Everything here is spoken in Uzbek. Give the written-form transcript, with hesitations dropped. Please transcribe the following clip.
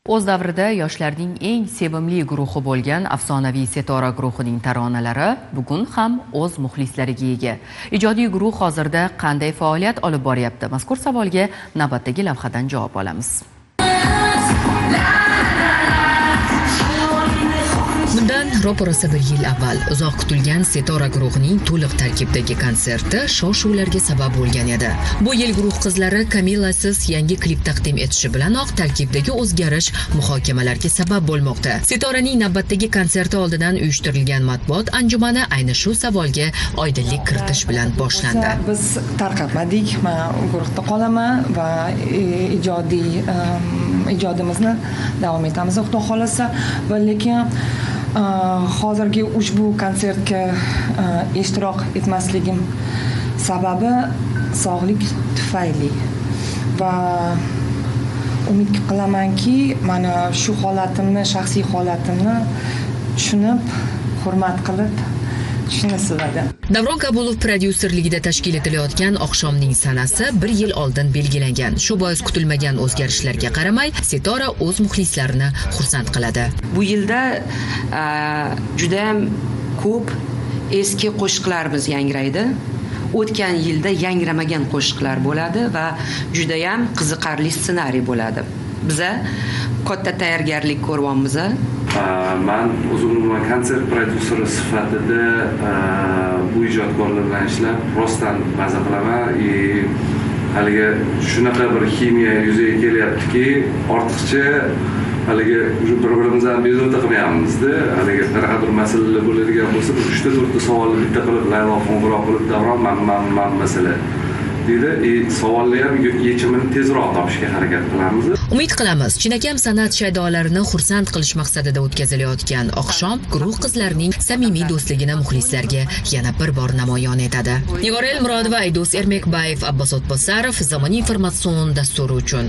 O'z davrida yoshlarning eng sevimli guruhi bo'lgan afsonaviy Setora guruhining taronalari bugun ham o'z muxlislariga ega. Ijodiy guruh hozirda qanday faoliyat olib boryapti? Mazkur savolga navbatdagi lavhadan javob olamiz. Bundan ro'parasi bir yil avval uzoq kutilgan Setora guruhining to'liq tarkibdagi konserti shov-shuvlarga sabab bo'lgan edi. Bu yil guruh qizlari Kamilasiz yangi klip taqdim etishi bilanoq tarkibdagi o'zgarish muhokamalarga sabab bo'lmoqda. Setoraning navbatdagi konserti oldidan uyushtirilgan matbuot anjumani ayni shu savolga oydinlik kiritish bilan boshlandi. Biz tarqatmadik, men guruhda qolaman va ijodiy ijodimizni davom etamiz, Xudo xolasa, va lekin hozirgi ushbu konsertga ishtirok etmasligim sababi sog'lik tufayli va umid qilamanki, mana shu holatimni, shaxsiy holatimni tushunib, hurmat qilib tushunasizlar. Davron Kabulov prodyuserligida tashkil etilayotgan oqshomning sanasi bir yil oldin belgilangan. Shu bois kutilmagan o'zgarishlarga qaramay, Setora o'z muxlislarini xursand qiladi. Bu yilda juda ham ko'p eski qo'shiqlarimiz yangraydi. O'tgan yilda yangramagan qo'shiqlar bo'ladi va juda ham qiziqarli ssenariy bo'ladi. Biza katta tayyorgarlik ko'ryapmiz. Man o'zim umuman konsert prodyuseri sifatida bu ijodkorlar bilan ishlab rostdan maza qilaman. Haligi shunaqa bir ximiya yuzaga kelyaptiki, ortiqcha haligi bir-birimizni bezovta qilmayapmiz-da. Haligi qanaqadir masalalar bo'ladigan bo'lsa, biz 3-4 ta savolni bitta qilib, laylo qo'ng'iroq qilib, Davron man masala deydi. Savolni ham yechimini tezroq topishga harakat qilamiz. Umid qilamiz, chinakam san'at shaydolarini xursand qilish maqsadida o'tkazilayotgan oqshom guruh qizlarining samimiy do'stligini muxlislarga yana bir bor namoyon etadi. Nigora Elmurodova, Aydos Ermekbayev, Abbos O'tbosarov, Zamon informatsion dasturi uchun.